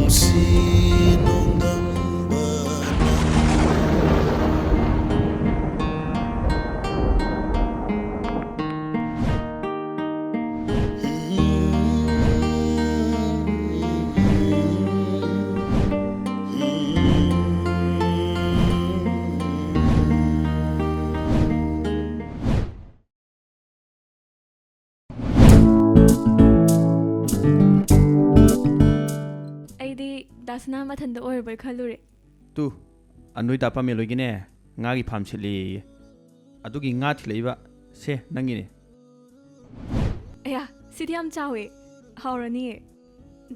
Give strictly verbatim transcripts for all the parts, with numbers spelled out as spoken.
ꯁꯤ ꯅꯣꯡꯗꯝꯕ ꯑꯩꯗꯤ ꯗꯥꯁꯅꯥ ꯃꯊꯟꯇ ꯑꯣꯏꯔꯕꯣꯏ ꯈꯜꯂꯨꯔꯦ꯫ ꯇꯨ, ꯑꯅꯣꯏ ꯗꯥ ꯄꯥꯃꯦꯟ ꯍꯣꯏꯒꯤꯅꯦ, ꯉꯥꯒꯤ ꯐꯥꯝ ꯁꯤꯠꯂꯦꯌꯦ꯫ ꯑꯗꯨꯒꯤ ꯉꯥ ꯊꯤꯜꯂꯛꯏꯕ꯫ ꯁꯦ, ꯅꯪꯒꯤꯅꯦ꯫ ꯑꯌꯥ, ꯁꯤꯗꯤ ꯌꯥꯝ ꯆꯥꯎꯋꯦ꯫ ꯍꯥꯎꯔꯅꯤꯌꯦ꯫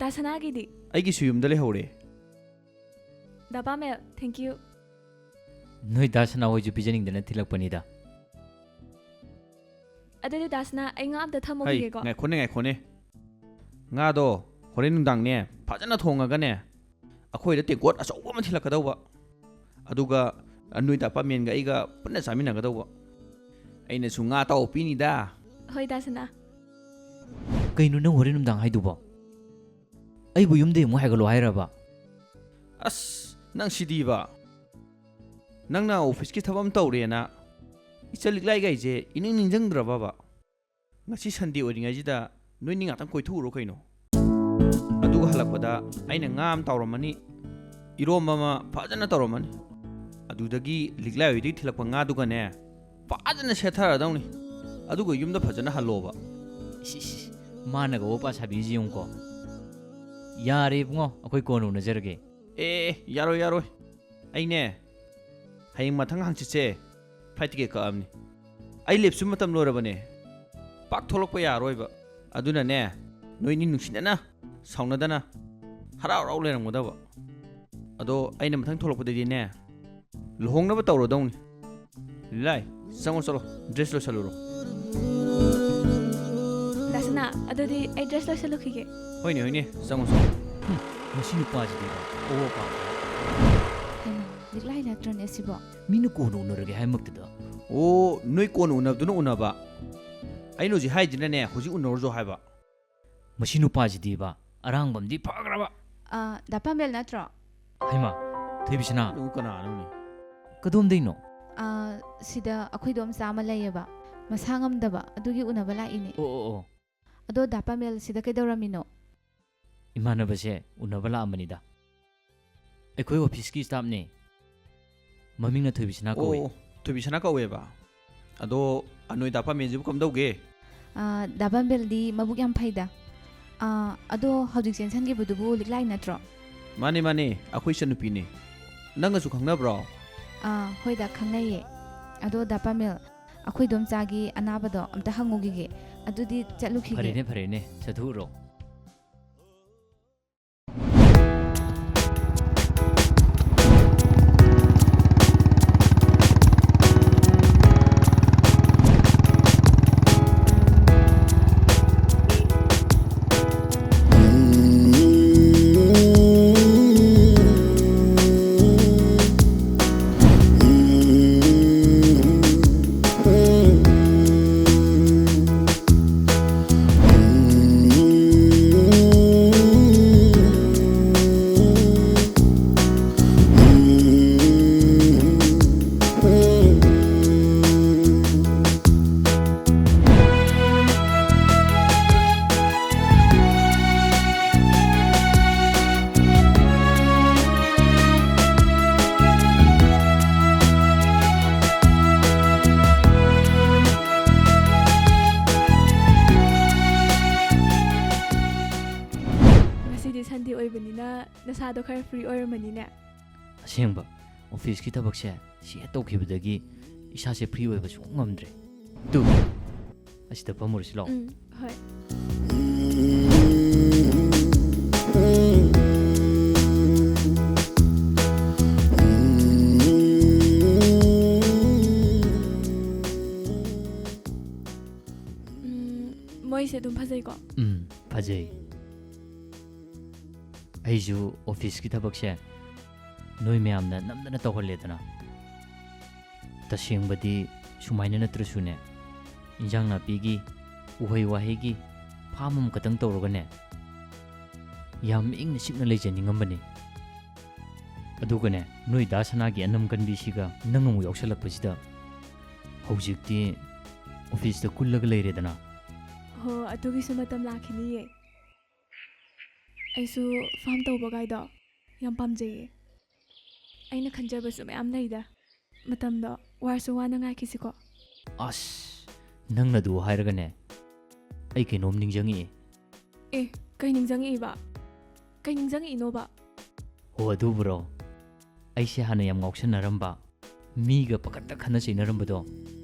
ꯗꯥꯁꯅꯥꯒꯤꯗꯤ? ꯑꯩꯒꯤꯁꯨ ꯌꯨꯝꯗ ꯂꯩꯍꯧꯔꯦ꯫ ꯗꯥ ꯄꯥꯃꯦꯜ, thank you꯫ ꯅꯣꯏ ꯗꯥ ꯁꯅꯥꯍꯣꯏꯁꯨ ꯄꯤꯖꯅꯤꯡꯗꯅ ꯊꯤꯜꯂꯛꯄꯅꯤꯗ꯫ ꯑꯗꯨꯗꯤ ꯗꯥꯁꯅꯥ, ꯑꯩ ꯉꯥ ꯑꯝꯇ ꯍꯩ, ꯊꯝꯃꯨꯈꯤꯒꯦꯀꯣ꯫ ꯉꯥꯏꯈꯣꯅꯦ, ꯉꯥꯏꯈꯣꯅꯦ꯫ ꯉꯥꯗꯣ ꯍꯣꯔꯦꯟ ꯅꯨꯡꯗꯥꯡꯅꯦ, ꯐꯖꯅ ꯊꯣꯡꯉꯒꯅꯦ, ꯑꯩꯈꯣꯏꯗ ꯇꯦꯡꯀꯣꯠ ꯑꯆꯧꯕ ꯑꯃ ꯊꯤꯜꯂꯛꯀꯗꯧꯕ꯫ ꯑꯗꯨꯒ ꯅꯣꯏ ꯗꯥ ꯄꯥꯃꯦꯟꯒ ꯑꯩꯒ ꯄꯨꯟꯅ ꯆꯥꯃꯤꯟꯅꯒꯗꯧꯕ꯫ ꯑꯩꯅꯁꯨ ꯉꯥ ꯑꯇꯥꯎꯕ ꯄꯤꯅꯤꯗ꯫ ꯍꯣꯏ ꯗꯥꯁꯅꯥ꯫ ꯀꯩꯅꯣ ꯅꯪ ꯍꯣꯔꯦꯟ ꯅꯨꯡꯗꯥꯡ ꯍꯥꯏꯗꯨꯕꯣ? ꯑꯩꯕꯨ ꯌꯨꯝꯗꯩ ꯑꯃꯨꯛ ꯍꯥꯏꯒꯠꯂꯣ ꯍꯥꯏꯔꯕ? ꯑꯁ, ꯅꯪ ꯁꯤꯗꯤꯕ꯫ ꯅꯪꯅ ꯑꯣꯐꯤꯁꯀꯤ ꯊꯕꯛ ꯑꯃ ꯇꯧꯔꯦꯅ ꯏꯆꯜ ꯂꯤꯛꯂꯥꯏꯒꯩꯁꯦ ꯏꯅꯤꯡ ꯅꯤꯡꯁꯤꯡꯗ꯭ꯔꯕꯕ? ꯉꯁꯤ ꯁꯟꯗꯦ ꯑꯣꯏꯔꯤꯉꯩꯁꯤꯗ ꯅꯣꯏꯅꯤ ꯉꯥꯛꯇꯪ ꯀꯣꯏꯊꯣꯛꯎꯔꯣ ꯀꯩꯅꯣ꯫ ꯑꯗꯨꯒ ꯍꯜꯂꯛꯄꯗ ꯑꯩꯅ ꯉꯥ ꯑꯃ ꯇꯥꯎꯔꯝꯃꯅꯤ, ꯏꯔꯣꯝꯕ ꯑꯃ ꯐꯖꯅ ꯇꯧꯔꯝꯃꯅꯤ꯫ ꯑꯗꯨꯗꯒꯤ ꯂꯤꯛꯂꯥꯏ ꯍꯣꯏꯗꯒꯤ ꯊꯤꯜꯂꯛꯄ ꯉꯥꯗꯨꯒꯅꯦ, ꯐꯖꯅ ꯁꯦꯠꯊꯔꯗꯧꯅꯤ꯫ ꯑꯗꯨꯒ ꯌꯨꯝꯗ ꯐꯖꯅ ꯍꯜꯂꯣꯕ꯫ ꯏꯁ, ꯏꯁ, ꯏꯁ, ꯃꯥꯅꯒ ꯑꯣꯄꯥ ꯁꯥꯕꯤꯔꯤꯁꯤ ꯌꯦꯡꯉꯨꯀꯣ꯫ ꯌꯥꯔꯦ ꯏꯕꯨꯡꯉꯣ, ꯑꯩꯈꯣꯏ ꯀꯣꯟꯅ ꯎꯅꯖꯔꯒꯦ꯫ ꯑꯦ, ꯌꯥꯔꯣꯏ, ꯌꯥꯔꯣꯏ꯫ ꯑꯩꯅꯦ, ꯍꯌꯦꯡ ꯃꯊꯪ ꯍꯪꯆꯤꯠꯁꯦ ꯐ꯭ꯂꯥꯏꯠ ꯇꯤꯀꯦꯠ ꯀꯛꯑꯕꯅꯤ꯫ ꯑꯩ ꯂꯤꯞꯁꯨ ꯃꯇꯝ ꯂꯣꯏꯔꯕꯅꯦ꯫ ꯄꯥꯛ ꯊꯣꯛꯂꯛꯄ ꯌꯥꯔꯣꯏꯕ꯫ ꯑꯗꯨꯅꯅꯦ, ꯅꯣꯏꯅꯤ ꯅꯨꯡꯁꯤꯅꯅ, ꯁꯥꯎꯅꯗꯅ, ꯍꯔꯥꯎ ꯍꯔꯥꯎ ꯂꯩꯔꯝꯒꯗꯕ꯫ ꯑꯗꯣ ꯑꯩꯅ ꯃꯊꯪ ꯊꯣꯛꯂꯛꯄꯗꯗꯤꯅꯦ, ꯂꯨꯍꯣꯡꯅꯕ ꯇꯧꯔꯗꯧꯅꯤ꯫ ꯂꯤꯂꯥꯏ, ꯆꯪꯉꯣ ꯆꯠꯂꯣ, ꯗ꯭ꯔꯦꯁ ꯂꯣꯏꯁꯜꯂꯨꯔꯣ꯫ ꯗꯥꯁꯅꯥ, ꯑꯗꯨꯗꯤ ꯑꯩ ꯗ꯭ꯔꯦꯁ ꯂꯣꯏꯁꯜꯂꯨꯈꯤꯒꯦ꯫ ꯍꯣꯏꯅꯦ, ꯍꯣꯏꯅꯦ, ꯆꯪꯉꯣ ꯆꯪꯉꯣ꯫ ꯃꯁꯤ ꯅꯨꯄꯥꯁꯤꯗꯤꯕ, ꯑꯣ ꯄꯥꯝꯃꯦ꯫ ꯍꯩꯃꯥ, ꯂꯤꯛꯂꯥꯏ ꯅꯠꯇ꯭ꯔꯅꯦ ꯁꯤꯕꯣ? ꯃꯤꯅ ꯀꯣꯟꯅ ꯎꯅꯔꯒꯦ ꯍꯥꯏꯃꯛꯇꯗ꯫ ꯑꯣ, ꯅꯣꯏ ꯀꯣꯟꯅ ꯎꯅꯕꯗꯨꯅ ꯎꯅꯕ꯫ ꯑꯩꯅ ꯍꯧꯖꯤꯛ ꯍꯥꯏꯁꯤꯅꯅꯦ, ꯍꯧꯖꯤꯛ ꯎꯅꯔꯨꯆꯣ ꯍꯥꯏꯕ꯫ ꯃꯁꯤ ꯅꯨꯄꯥꯁꯤꯗꯤꯕ, ꯑꯔꯥꯡꯕꯝꯗꯤ ꯐꯈ꯭ꯔꯕ꯫ ꯑ, ꯗꯥ ꯄꯥꯃꯦꯜ ꯅꯠꯇ꯭ꯔꯣ? ꯍꯩꯃꯥ, ꯊꯣꯏꯕꯤꯁꯅꯥ꯫ ꯅꯪ ꯀꯅꯥꯅꯣꯅꯦ? ꯀꯗꯣꯝꯗꯩꯅꯣ? ꯑ, ꯁꯤꯗ ꯑꯩꯈꯣꯏ ꯏꯗꯣꯝꯆꯥ ꯑꯃ ꯂꯩꯌꯦꯕ, ꯃꯁꯥ ꯉꯝꯗꯕ, ꯑꯗꯨꯒꯤ ꯎꯅꯕ ꯂꯥꯛꯏꯅꯦ꯫ ꯑꯣ, ꯑꯣ, ꯑꯣ꯫ ꯑꯗꯣ ꯗꯥ ꯄꯥꯃꯦꯜ, ꯁꯤꯗ ꯀꯩꯗꯧꯔꯝꯃꯤꯅꯣ? ꯏꯃꯥꯟꯅꯕꯁꯦ ꯎꯅꯕ ꯂꯥꯛꯑꯝꯕꯅꯤꯗ꯫ ꯑꯩꯈꯣꯏ ꯑꯣꯐꯤꯁꯀꯤ ꯁ꯭ꯇꯥꯐꯅꯦ꯫ ꯃꯃꯤꯡꯅ ꯊꯣꯏꯕꯤꯁꯅꯥ ꯀꯧꯋꯦ꯫ ꯑꯣ, ꯊꯣꯏꯕꯤꯁꯅꯥ ꯀꯧꯋꯦꯕ꯫ ꯑꯗꯣ, ꯑ, ꯅꯣꯏ ꯗꯥ ꯄꯥꯃꯦꯜꯁꯤꯕꯨ ꯀꯝꯗꯧꯒꯦ? ꯑ, ꯗꯥ ꯄꯥꯃꯦꯜꯗꯤ ꯃꯕꯨꯛ ꯌꯥꯝ ꯐꯩꯗ꯫ ꯑ, ꯑꯗꯣ ꯍꯧꯖꯤꯛ ꯆꯦꯟꯁꯟꯈꯤꯕꯗꯨꯕꯨ ꯂꯤꯛꯂꯥꯏ ꯅꯠꯇ꯭ꯔꯣ? ꯃꯥꯅꯦ, ꯃꯥꯅꯦ, ꯑꯩꯈꯣꯏ ꯏꯆꯟꯅꯨꯄꯤꯅꯦ꯫ ꯅꯪꯅꯁꯨ ꯈꯪꯅꯕ꯭ꯔꯣ? ꯑ, ꯍꯣꯏꯗ, ꯈꯪꯅꯩꯌꯦ꯫ ꯑꯗꯣ ꯗꯥ ꯄꯥꯃꯦꯜ, ꯑꯩꯈꯣꯏ ꯏꯗꯣꯝꯆꯥꯒꯤ ꯑꯅꯥꯕꯗꯣ ꯑꯝꯇ ꯍꯪꯉꯨꯈꯤꯒꯦ꯫ ꯑꯗꯨꯗꯤ ꯆꯠꯂꯨꯈꯤꯒꯦ꯫ ꯐꯔꯦꯅꯦ, ꯐꯔꯦꯅꯦ, ꯆꯠꯊꯣꯛꯎꯔꯣ꯫ ꯉꯁꯤꯗꯤ ꯁꯟꯗꯦ ꯑꯣꯏꯕꯅꯤꯅ ꯅꯁꯥꯗꯣ ꯈꯔ ꯐ꯭ꯔꯤ ꯑꯣꯏꯔꯝꯃꯅꯤꯅꯦ? ꯑꯁꯦꯡꯕ, ꯑꯣꯐꯤꯁꯀꯤ ꯊꯕꯛꯁꯦ ꯁꯤ ꯍꯦꯛ ꯇꯧꯈꯤꯕꯗꯒꯤ ꯏꯁꯥꯁꯦ ꯐ꯭ꯔꯤ ꯑꯣꯏꯕ ꯁꯨꯡꯉꯝ ꯉꯝꯗ꯭ꯔꯦ꯫ ꯇꯨ, ꯑꯁꯤꯗ ꯐꯝꯃꯨꯔꯁꯤ ꯂꯥꯛꯑꯣ꯫ ꯎꯝ, ꯍꯣꯏ꯫ ꯎꯝ, ꯃꯣꯏꯁꯦ ꯑꯗꯨꯝ ꯐꯖꯩꯀꯣ? ꯎꯝ, ꯐꯖꯩ꯫ ꯑꯩꯁꯨ ꯑꯣꯐꯤꯁꯀꯤ ꯊꯕꯛꯁꯦ ꯅꯣꯏ ꯃꯌꯥꯝꯅ ꯅꯝꯗꯅ ꯇꯧꯍꯜꯂꯦꯗꯅ꯫ ꯇꯁꯦꯡꯕꯗꯤ ꯁꯨꯃꯥꯏꯅ ꯅꯠꯇ꯭ꯔꯁꯨꯅꯦ, ꯏꯟꯖꯥꯡ ꯅꯥꯄꯤꯒꯤ, ꯎꯍꯩ ꯋꯥꯍꯩꯒꯤ ꯐꯥꯝ ꯑꯃꯈꯛꯇꯪ ꯇꯧꯔꯒꯅꯦ, ꯌꯥꯝ ꯏꯪꯅ ꯆꯤꯛꯅ ꯂꯩꯖꯅꯤꯡꯉꯝꯕꯅꯤ꯫ ꯑꯗꯨꯒꯅꯦ, ꯅꯣꯏ ꯗꯥ ꯁꯅꯥꯒꯤ ꯑꯅꯝ ꯀꯟꯕꯤꯁꯤꯒ ꯅꯪ ꯑꯃꯨꯛ ꯌꯥꯎꯁꯜꯂꯛꯄꯁꯤꯗ ꯍꯧꯖꯤꯛꯇꯤ ꯑꯣꯐꯤꯁꯇ ꯀꯨꯜꯂꯒ ꯂꯩꯔꯦꯗꯅ꯫ ꯍꯣ, ꯑꯗꯨꯒꯤꯁꯨ ꯃꯇꯝ ꯂꯥꯛꯈꯤꯅꯤꯌꯦ꯫ ꯑꯩꯁꯨ ꯐꯥꯔꯝ ꯇꯧꯕꯒꯥꯏꯗꯣ ꯌꯥꯝ ꯄꯥꯝꯖꯩꯌꯦ꯫ ꯑꯩꯅ ꯈꯟꯖꯕꯁꯨ ꯃꯌꯥꯝ ꯂꯩꯗ꯫ ꯃꯇꯝꯗꯣ ꯋꯥꯔꯁꯨ ꯋꯥꯅ ꯉꯥꯏꯈꯤꯁꯤꯀꯣ꯫ ꯑꯁ, ꯅꯪꯅ ꯑꯗꯨ ꯍꯥꯏꯔꯒꯅꯦ, ꯑꯩ ꯀꯩꯅꯣꯝ ꯅꯤꯡꯁꯤꯡꯉꯛꯑꯦ꯫ ꯑꯦ, ꯀꯩ ꯅꯤꯡꯁꯤꯡꯉꯛꯏꯕ? ꯀꯩ ꯅꯤꯡꯁꯤꯡꯉꯛꯏꯅꯣꯕ? ꯍꯣ, ꯑꯗꯨꯕꯨꯔꯣ? ꯑꯩꯁꯦ ꯍꯥꯟꯅ ꯌꯥꯝ ꯉꯥꯎꯁꯟꯅꯔꯝꯕ, ꯃꯤꯒ ꯄꯪꯈꯠꯇ ꯈꯠꯅ ꯆꯩꯅꯔꯝꯕꯗꯣ꯫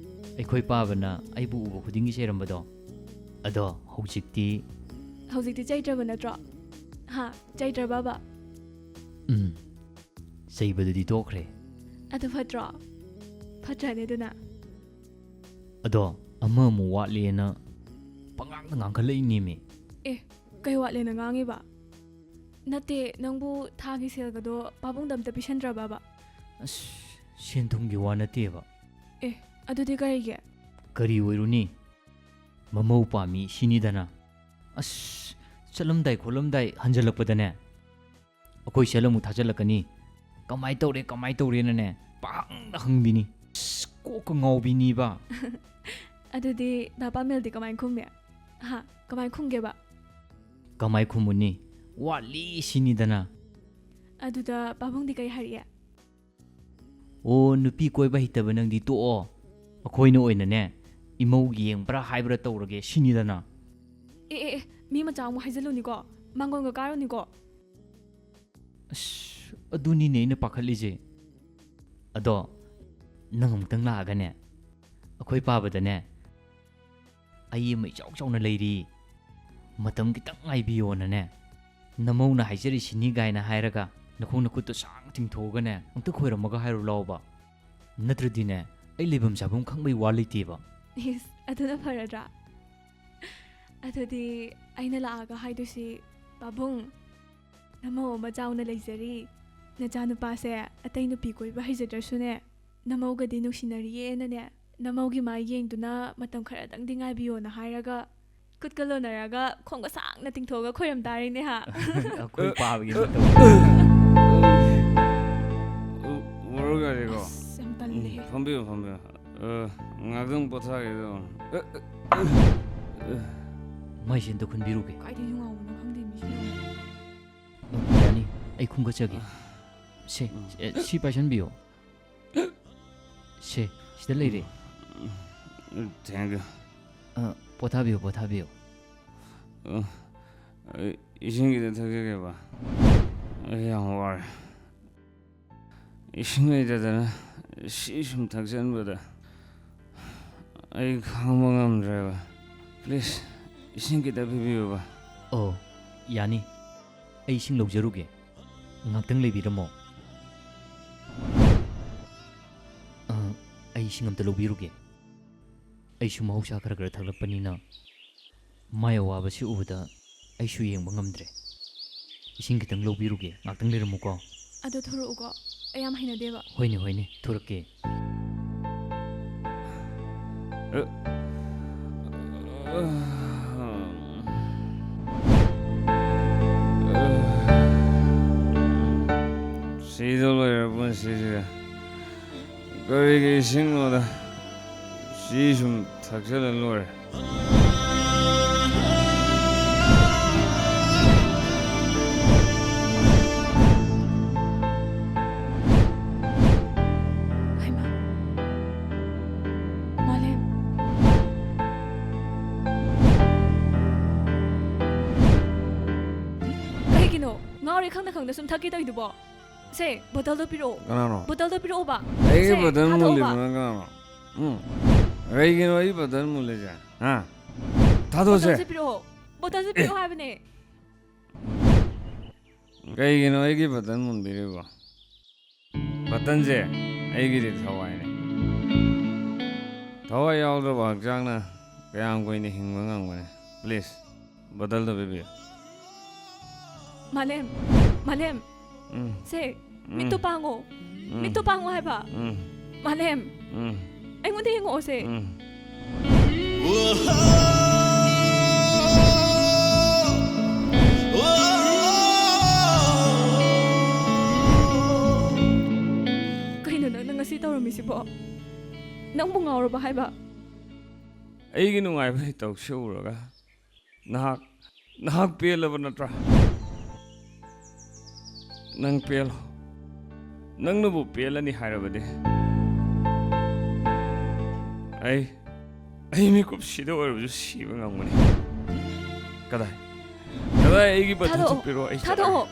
ꯑꯩꯈꯣꯏ ꯄꯥꯕꯅ ꯑꯩꯕꯨ ꯎꯕ ꯈꯨꯗꯤꯡꯒꯤ ꯆꯩꯔꯝꯕꯗꯣ꯫ ꯑꯗꯣ ꯍꯧꯖꯤꯛꯇꯤ ꯍꯧꯖꯤꯛꯇꯤ ꯆꯩꯗ꯭ꯔꯕ ꯅꯠꯇ꯭ꯔꯣ? ꯍꯥ, ꯆꯩꯗ꯭ꯔꯕꯕ? ꯎꯝ, ꯆꯩꯕꯗꯨꯗꯤ ꯇꯣꯛꯈ꯭ꯔꯦ꯫ ꯑꯗꯨ ꯐꯠꯇ꯭ꯔꯣ? ꯐꯠꯇ꯭ꯔꯅꯦ ꯑꯗꯨꯅ? ꯑꯗꯣ ꯑꯃꯃꯨꯛ ꯋꯥꯠꯂꯦꯅ ꯄꯉꯥꯡꯗ ꯉꯥꯡꯈꯠꯂꯛꯏꯅꯦꯃꯤ꯫ ꯑꯦ, ꯀꯩ ꯋꯥꯠꯂꯦꯅ ꯉꯥꯡꯉꯤꯕ? ꯅꯠꯇꯦ, ꯅꯪꯕꯨ ꯊꯥꯒꯤ ꯁꯦꯜꯒꯗꯣ ꯄꯥꯕꯨꯡꯗ ꯑꯝꯇ ꯄꯤꯁꯟꯗ꯭ꯔꯕꯕ? ꯑꯁ, ꯁꯦꯟ ꯊꯨꯝꯒꯤ ꯋꯥ ꯅꯠꯇꯦꯕ꯫ ꯑꯦ, ꯑꯗꯨꯗꯤ ꯀꯔꯤꯒꯤ? ꯀꯔꯤ ꯑꯣꯏꯔꯨꯅꯤ? ꯃꯃꯧ ꯄꯥꯝꯃꯤ ꯁꯤꯅꯤꯗꯅ꯫ ꯑꯁ, ꯆꯠꯂꯝꯗꯥꯏ ꯈꯣꯠꯂꯝꯗꯥꯏ ꯍꯟꯖꯜꯂꯛꯄꯗꯅꯦ, ꯑꯩꯈꯣꯏ ꯁꯦꯜ ꯑꯃꯨꯛ ꯊꯥꯖꯤꯜꯂꯛꯀꯅꯤ꯫ "ꯀꯃꯥꯏ ꯇꯧꯔꯦ, ꯀꯃꯥꯏ ꯇꯧꯔꯦꯅꯅꯦ" ꯄꯥꯍꯪꯗ ꯍꯪꯕꯤꯅꯤ꯫ ꯑꯁ, ꯀꯣꯛꯀ ꯉꯥꯎꯕꯤꯅꯤꯕ꯫ ꯑꯗꯨꯗꯤ ꯗꯥ ꯄꯥꯃꯦꯜꯗꯤ ꯀꯃꯥꯏ ꯈꯨꯝꯃꯦ? ꯍꯥ, ꯀꯃꯥꯏ ꯈꯨꯝꯒꯦꯕ? ꯀꯃꯥꯏ ꯈꯨꯝꯃꯨꯅꯤ? "ꯋꯥꯠꯂꯤ" ꯁꯤꯅꯤꯗꯅ꯫ ꯑꯗꯨꯗ ꯄꯥꯕꯨꯡꯗꯤ ꯀꯩ ꯍꯥꯏꯔꯛꯑꯦ? "ꯑꯣ, ꯅꯨꯄꯤ ꯀꯣꯏꯕ ꯍꯩꯇꯕ ꯅꯪꯗꯤ ꯇꯣꯛꯑꯣ꯫ ꯑꯩꯈꯣꯏꯅ ꯑꯣꯏꯅꯅꯦ, ꯏꯃꯧ ꯌꯦꯡꯕ꯭ꯔꯥ ꯍꯥꯏꯕ꯭ꯔꯥ ꯇꯧꯔꯒꯦ" ꯁꯤꯅꯤꯗꯅ꯫ ꯑꯦ, ꯑꯦ, ꯑꯦ, ꯃꯤ ꯃꯆꯥ ꯑꯃꯨꯛ ꯍꯥꯏꯖꯜꯂꯨꯅꯤꯀꯣ, ꯃꯥꯡꯒꯣꯟꯒ ꯀꯥꯔꯨꯅꯤꯀꯣ꯫ ꯑꯁ, ꯑꯗꯨꯅꯤꯅꯦ ꯑꯩꯅ ꯄꯥꯈꯠꯂꯤꯁꯦ꯫ ꯑꯗꯣ ꯅꯪ ꯑꯃꯨꯛꯇꯪ ꯂꯥꯛꯑꯒꯅꯦ, ꯑꯩꯈꯣꯏ ꯄꯥꯕꯗꯅꯦ, "ꯑꯩ ꯑꯃ ꯏꯆꯥꯎ ꯆꯥꯎꯅ ꯂꯩꯔꯤ, ꯃꯇꯝ ꯈꯤꯇꯪ ꯉꯥꯏꯕꯤꯌꯣꯅꯅꯦ, ꯅꯃꯧꯅ ꯍꯥꯏꯖꯔꯤꯁꯤꯅꯤ" ꯀꯥꯏꯅ ꯍꯥꯏꯔꯒ ꯅꯈꯣꯡ ꯅꯈꯨꯠꯇꯣ ꯁꯥꯡꯅ ꯇꯤꯡꯊꯣꯛꯑꯒꯅꯦ, ꯑꯝꯇ ꯈꯣꯏꯔꯝꯃꯒ ꯍꯥꯏꯔꯨ ꯂꯥꯎꯕ꯫ ꯅꯠꯇ꯭ꯔꯗꯤꯅꯦ, ꯑꯩ ꯂꯩꯐꯝ ꯆꯥꯐꯝ ꯈꯪꯕꯩ ꯋꯥ ꯂꯩꯇꯦꯕ꯫ ꯏꯁ, ꯑꯗꯨꯅ ꯐꯔꯗ꯭ꯔꯥ? ꯑꯗꯨꯗꯤ ꯑꯩꯅ ꯂꯥꯛꯑꯒ ꯍꯥꯏꯗꯣꯏꯁꯤ, "ꯄꯥꯕꯨꯡ, ꯅꯃꯧ ꯑꯃ ꯆꯥꯎꯅ ꯂꯩꯖꯔꯤ꯫ ꯅꯆꯥꯅꯨꯄꯥꯁꯦ ꯑꯇꯩ ꯅꯨꯄꯤ ꯀꯣꯏꯕ ꯍꯩꯖꯗ꯭ꯔꯁꯨꯅꯦ, ꯅꯃꯧꯒꯗꯤ ꯅꯨꯡꯁꯤꯅꯔꯤꯌꯦꯅꯅꯦ, ꯅꯃꯧꯒꯤ ꯃꯥꯏ ꯌꯦꯡꯗꯨꯅ ꯃꯇꯝ ꯈꯔꯗꯪꯗꯤ ꯉꯥꯏꯕꯤꯌꯣꯅ" ꯍꯥꯏꯔꯒ ꯈꯨꯠꯀ ꯂꯣꯟꯅꯔꯒ ꯈꯣꯡꯒ ꯁꯥꯡꯅ ꯇꯤꯡꯊꯣꯛꯑꯒ ꯈꯣꯏꯔꯝ ꯇꯥꯔꯦꯅꯦ ꯍꯥ꯫ ꯑꯩꯈꯣꯏ ꯄꯥꯕꯒꯤ ꯅꯠꯇꯕ꯫ ꯃꯣꯔꯣꯛ ꯌꯥꯔꯦꯀꯣ꯫ ꯑꯁ, ꯌꯥꯝ ꯇꯜꯂꯦ꯫ ꯐꯝꯕꯤꯌꯨ, ꯐꯝꯕꯤꯌꯨ꯫ ꯑ, ꯉꯥꯛꯇꯪ ꯄꯣꯊꯥꯒꯦ ꯇꯧꯕꯅꯤ꯫ ꯃꯥꯏꯁꯦ ꯑꯝꯇ ꯈꯨꯟꯕꯤꯔꯨꯒꯦ꯫ ꯀꯥꯏꯗꯩ ꯌꯨꯡꯉꯥꯎꯕꯅꯣ ꯈꯪꯗꯦ ꯃꯤꯁꯤꯅ꯫ ꯌꯥꯅꯤ, ꯑꯩ ꯈꯨꯝꯒꯠꯆꯒꯦ꯫ ꯁꯦ, ꯑꯦ, ꯁꯤ ꯄꯥꯏꯁꯟꯕꯤꯌꯣ꯫ ꯁꯦ, ꯁꯤꯗ ꯂꯩꯔꯦ꯫ Thank you. ꯑ, ꯄꯣꯊꯥꯕꯤꯌꯨ, ꯄꯣꯊꯥꯕꯤꯌꯨ꯫ ꯑ, ꯑꯩ ꯏꯁꯤꯡ ꯈꯤꯇ ꯊꯛꯆꯒꯦꯕ꯫ ꯑꯩ ꯌꯥꯝ ꯋꯥꯔꯦ꯫ ꯏꯁꯤꯡ ꯂꯩꯇꯗꯅ ꯁꯤ ꯁꯨꯝ ꯊꯛꯆꯟꯕꯗ ꯑꯩ ꯈꯥꯡꯕ ꯉꯝꯗ꯭ꯔꯦꯕ꯫ Please, ꯏꯁꯤꯡ ꯈꯤꯇ ꯄꯤꯕꯤꯌꯨꯕ꯫ ꯑꯣ, ꯌꯥꯅꯤ꯫ ꯑꯩ ꯏꯁꯤꯡ ꯂꯧꯖꯔꯨꯒꯦ꯫ ꯉꯥꯛꯇꯪ ꯂꯩꯕꯤꯔꯝꯃꯣ꯫ ꯑ, ꯑꯩ ꯏꯁꯤꯡ ꯑꯝꯇ ꯂꯧꯕꯤꯔꯨꯒꯦ꯫ ꯑꯩꯁꯨ ꯃꯍꯧꯁꯥ ꯈꯔ ꯈꯔ ꯊꯛꯂꯛꯄꯅꯤꯅ ꯃꯥꯏ ꯑꯋꯥꯕꯁꯤ ꯎꯕꯗ ꯑꯩꯁꯨ ꯌꯦꯡꯕ ꯉꯝꯗ꯭ꯔꯦ꯫ ꯏꯁꯤꯡ ꯈꯤꯇꯪ ꯂꯧꯕꯤꯔꯨꯒꯦ꯫ ꯉꯥꯛꯇꯪ ꯂꯩꯔꯝꯃꯨꯀꯣ꯫ ꯑꯗꯣ ꯊꯣꯔꯛꯎꯀꯣ꯫ ꯑꯩ ꯌꯥꯝ ꯍꯩꯅꯗꯦꯕ꯫ ꯍꯣꯏꯅꯦ, ꯍꯣꯏꯅꯦ, ꯊꯣꯔꯛꯀꯦ꯫ ꯁꯤꯗ ꯂꯣꯏꯔ ꯄꯨꯟꯁꯤꯁꯤꯗ ꯀꯔꯤꯒꯤ ꯏꯁꯤꯡꯅꯣꯗ? ꯁꯤ ꯁꯨꯝ ꯊꯛꯆꯜꯂ ꯂꯣꯏꯔꯦ꯫ ꯍꯩꯃꯥ꯫ ꯃꯥꯂꯦꯝ꯫ ꯀꯩꯒꯤꯅꯣ? ꯉꯥꯎꯔꯦ ꯈꯪꯅ ꯈꯪꯅ ꯁꯨꯝ ꯊꯛꯀꯦ ꯇꯧꯔꯤꯗꯨꯕꯣ? ꯁꯦ, ꯕꯣꯇꯜꯗꯣ ꯄꯤꯔꯛꯑꯣ꯫ ꯀꯅꯥꯅꯣ? ꯕꯣꯇꯜꯗꯣ ꯄꯤꯔꯛꯑꯣꯕ꯫ ꯑꯩꯒꯤ ꯁꯦ, ꯕꯣꯇꯜ ꯊꯥꯗꯣꯛꯑꯣꯕ꯫ ꯃꯨꯜꯂꯤꯕꯅ ꯀꯅꯥꯅꯣ? ꯎꯝ? ꯀꯩꯒꯤꯅꯣ ꯑꯩ ꯕꯣꯇꯜ ꯃꯨꯜꯂꯤꯁꯦ? ꯍꯥ? ꯊꯥꯗꯣꯛꯁꯦ꯫ ꯕꯣꯇꯜꯁꯦ ꯄꯤꯔꯛꯑꯣ꯫ ꯕꯣꯇꯜꯁꯦ ꯄꯤꯔꯛꯑꯣ ꯍꯥꯏꯕꯅꯦ꯫ ꯀꯩꯒꯤꯅꯣ ꯑꯩꯒꯤ ꯕꯣꯇꯜ ꯃꯨꯟꯕꯤꯔꯤꯕꯣ? ꯕꯣꯇꯜꯁꯦ ꯑꯩꯒꯤꯗꯤ ꯊꯋꯥꯏꯅꯦ꯫ ꯊꯋꯥꯏ ꯌꯥꯎꯗ꯭ꯔꯕ ꯍꯛꯆꯥꯡꯅ ꯀꯌꯥꯝ ꯀꯨꯏꯅ ꯍꯤꯡꯕ ꯉꯝꯒꯅꯤ? Please, ꯕꯣꯇꯜꯗꯣ ꯄꯤꯕꯤꯌꯨ꯫ ꯃꯥꯂꯦꯝ, ꯃꯥꯂꯦꯝ, ꯎꯝ, ꯁꯦ, ꯎꯝ, ꯃꯤꯠꯇꯣ ꯄꯥꯡꯉꯣ꯫ ꯎꯝ, ꯃꯤꯠꯇꯣ ꯄꯥꯡꯉꯣ ꯍꯥꯏꯕ꯫ ꯎꯝ, ꯃꯥꯂꯦꯝ, ꯎꯝ, ꯑꯩꯉꯣꯟꯗ ꯌꯦꯡꯉꯛꯑꯣ ꯁꯦ꯫ ꯎꯝ꯫ ꯅꯪꯕꯨ ꯉꯥꯎꯔꯕ ꯍꯥꯏꯕ? ꯑꯩꯒꯤ ꯅꯨꯡꯉꯥꯏꯕ ꯏꯇꯧꯁꯦ ꯎꯔꯒ ꯅꯍꯥꯛ, ꯅꯍꯥꯛ ꯄꯦꯜꯂꯕ ꯅꯠꯇ꯭ꯔꯥ? ꯅꯪ ꯄꯦꯜꯂꯣ꯫ ꯅꯪꯅꯕꯨ ꯄꯦꯜꯂꯅꯤ ꯍꯥꯏꯔꯕꯗꯤ ꯑꯩ, ꯑꯩ ꯃꯤꯀꯨꯞꯁꯤꯗ ꯑꯣꯏꯔꯕꯁꯨ ꯁꯤꯕ ꯉꯝꯒꯅꯤ꯫ ꯀꯗꯥꯏ? ꯀꯗꯥꯏ ꯑꯩꯒꯤ ꯕꯇꯟ ꯊꯥꯗꯣꯛꯑꯣ꯫ ꯊꯨꯞꯄꯤꯔꯣ? ꯑꯩ ꯆꯠꯂꯒꯦ꯫ ꯊꯥꯗꯣꯛꯑꯣ꯫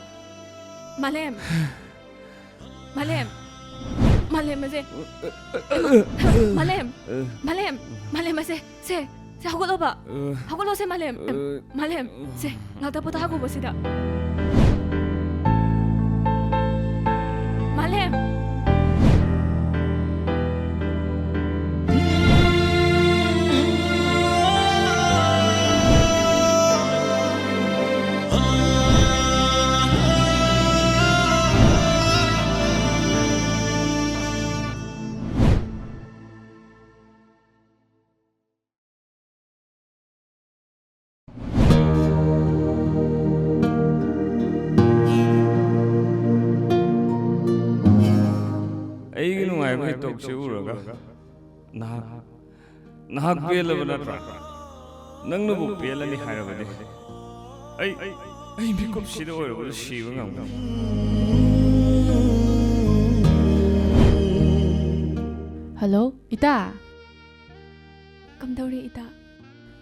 ꯃꯥꯂꯦꯝ꯫ ꯃꯥꯂꯦꯝ꯫ ꯃꯥꯂꯦꯝ ꯑꯁꯦ꯫ ꯃꯥꯂꯦꯝ꯫ ꯃꯥꯂꯦꯝ꯫ ꯃꯥꯂꯦꯝ ꯑꯁꯦ꯫ ꯁꯦ꯫ ꯁꯦ ꯍꯧꯒꯠꯂꯣꯕ꯫ ꯍꯧꯒꯠꯂꯣꯁꯦ ꯃꯥꯂꯦꯝ꯫ ꯃꯥꯂꯦꯝ꯫ ꯁꯦ ꯉꯥꯛꯇ ꯄꯣꯊꯥꯈꯣꯕ ꯁꯤꯗ꯫ ꯃꯥꯂꯦꯝ꯫ ꯑꯩꯒꯤ ꯅꯨꯡꯉꯥꯏꯕ ꯏꯇꯧꯁꯦ ꯎꯔꯒ ꯅꯍꯥꯛ, ꯅꯍꯥꯛ ꯄꯦꯜꯂꯕ ꯅꯠꯇ꯭ꯔꯥ? ꯅꯪꯅꯕꯨ ꯄꯦꯜꯂꯅꯤ ꯍꯥꯏꯔꯕꯗꯤ ꯑꯩ, ꯑꯩ ꯃꯤꯀꯨꯞꯁꯤꯗ ꯑꯣꯏꯔꯕꯁꯨ ꯁꯤꯕ ꯉꯝꯒꯅꯤ꯫ ꯍꯜꯂꯣ, ꯏꯇꯥ꯫ ꯀꯝꯗꯧꯔꯤ ꯏꯇꯥ?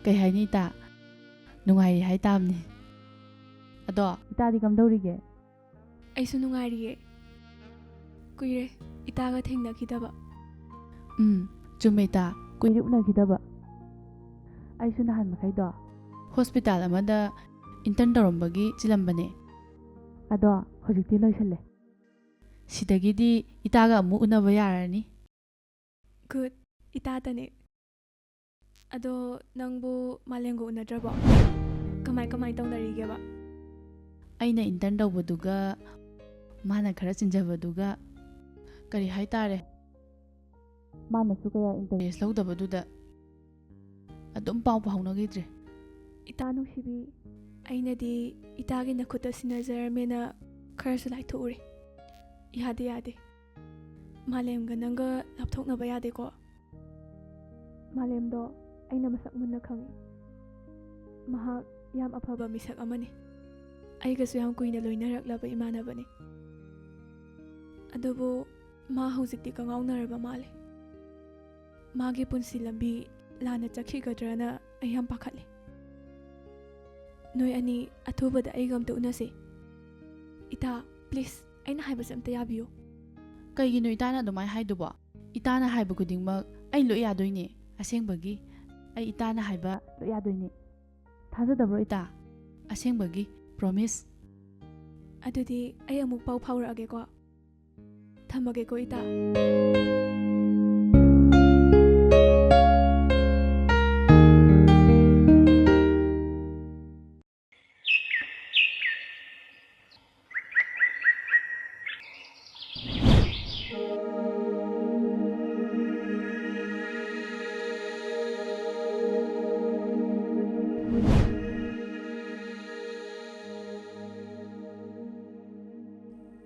ꯀꯩ ꯍꯥꯏꯅꯤ ꯏꯇꯥ? ꯅꯨꯡꯉꯥꯏꯔꯤ ꯍꯥꯏ ꯇꯥꯕꯅꯤ꯫ ꯑꯗꯣ ꯏꯇꯥꯗꯤ ꯀꯝꯗꯧꯔꯤꯒꯦ? ꯑꯩꯁꯨ ꯅꯨꯡꯉꯥꯏꯔꯤꯌꯦ꯫ ꯀꯨꯏꯔꯦ ꯏꯇꯥꯒ ꯊꯦꯡꯅꯈꯤꯗꯕ꯫ ꯎꯝ, ꯆꯨꯝꯃꯦ ꯏꯇꯥ, ꯀꯨꯏꯔꯦ ꯎꯅꯈꯤꯗꯕ꯫ ꯑꯩꯁꯨ ꯅꯍꯥꯟ ꯃꯈꯩꯗꯣ ꯍꯣꯁꯄꯤꯇꯥꯜ ꯑꯃꯗ ꯏꯟꯇꯔꯟ ꯇꯧꯔꯝꯕꯒꯤ ꯆꯤꯜꯂꯝꯕꯅꯦ꯫ ꯑꯗꯣ ꯍꯧꯖꯤꯛꯇꯤ ꯂꯣꯏꯁꯜꯂꯦ꯫ ꯁꯤꯗꯒꯤꯗꯤ ꯏꯇꯥꯒ ꯑꯃꯨꯛ ꯎꯅꯕ ꯌꯥꯔꯅꯤ꯫ ꯒꯨꯗ, ꯏꯇꯥꯇꯅꯦ꯫ ꯑꯗꯣ ꯅꯪꯕꯨ ꯃꯥꯂꯦꯝꯒ ꯎꯅꯗ꯭ꯔꯕꯣ? ꯀꯃꯥꯏ ꯀꯃꯥꯏ ꯇꯧꯅꯔꯤꯒꯦꯕ? ꯑꯩꯅ ꯏꯟꯇꯔꯟ ꯇꯧꯕꯗꯨꯒ ꯃꯥꯅ ꯈꯔ ꯆꯤꯟꯖꯕꯗꯨꯒ ꯀꯔꯤ ꯍꯥꯏꯇꯥꯔꯦ, ꯃꯥꯅꯁꯨ ꯀꯌꯥ ꯏꯟꯇꯔꯦꯁ ꯂꯧꯗꯕꯗꯨꯗ ꯑꯗꯨꯝ ꯄꯥꯎ ꯐꯥꯎꯅꯈꯤꯗ꯭ꯔꯦ꯫ ꯏꯇꯥ ꯅꯨꯡꯁꯤꯕꯤ, ꯑꯩꯅꯗꯤ ꯏꯇꯥꯒꯤ ꯅꯈꯨꯠꯇ ꯁꯤꯟꯅꯖꯔꯝꯃꯦꯅ ꯈꯔꯁꯨ ꯂꯥꯏꯊꯣꯛꯎꯔꯦ꯫ ꯌꯥꯗꯦ, ꯌꯥꯗꯦ꯫ ꯃꯥꯂꯦꯝꯒ ꯅꯪꯒ ꯂꯥꯞꯊꯣꯛꯅꯕ ꯌꯥꯗꯦꯀꯣ꯫ ꯃꯥꯂꯦꯝꯗꯣ ꯑꯩꯅ ꯃꯁꯛ ꯃꯨꯟꯅ ꯈꯪꯉꯤ꯫ ꯃꯍꯥꯛ ꯌꯥꯝ ꯑꯐꯕ ꯃꯤꯁꯛ ꯑꯃꯅꯤ꯫ ꯑꯩꯒꯁꯨ ꯌꯥꯝ ꯀꯨꯏꯅ ꯂꯣꯏꯅꯔꯛꯂꯕ ꯏꯃꯥꯟꯅꯕꯅꯤ꯫ ꯑꯗꯨꯕꯨ ꯃꯥ ꯍꯧꯖꯤꯛꯇꯤ ꯀꯉꯥꯎꯅꯔꯕ ꯃꯥꯜꯂꯦ꯫ ꯃꯥꯒꯤ ꯄꯨꯟꯁꯤ ꯂꯝꯕꯤ ꯂꯥꯟꯅ ꯆꯠꯈꯤꯒꯗ꯭ꯔꯅ ꯑꯩ ꯌꯥꯝ ꯄꯥꯈꯠꯂꯤ꯫ ꯅꯣꯏ ꯑꯅꯤ ꯑꯊꯨꯕꯗ ꯑꯩꯒ ꯑꯝꯇ ꯎꯅꯁꯤ꯫ ꯏꯇꯥ, please, ꯑꯩꯅ ꯍꯥꯏꯕꯁꯦ ꯑꯝꯇ ꯌꯥꯕꯤꯌꯨ꯫ ꯀꯩꯒꯤꯅꯣ ꯏꯇꯥꯅ ꯑꯗꯨꯃꯥꯏꯅ ꯍꯥꯏꯗꯨꯕꯣ? ꯏꯇꯥꯅ ꯍꯥꯏꯕ ꯈꯨꯗꯤꯡꯃꯛ ꯑꯩ ꯂꯣꯏ ꯌꯥꯗꯣꯏꯅꯦ꯫ ꯑꯁꯦꯡꯕꯒꯤ, ꯑꯩ ꯏꯇꯥꯅ ꯍꯥꯏꯕ ꯂꯣꯏ ꯌꯥꯗꯣꯏꯅꯦ꯫ ꯊꯥꯖꯗꯕ꯭ꯔꯣ ꯏꯇꯥ? ꯑꯁꯦꯡꯕꯒꯤ, promise꯫ ꯑꯗꯨꯗꯤ ꯑꯩ ꯑꯃꯨꯛ ꯄꯥꯎ ꯐꯥꯎꯔꯛꯑꯒꯦꯀꯣ꯫ ꯊꯝꯃꯒꯦꯀꯣ, ꯏꯇꯥ꯫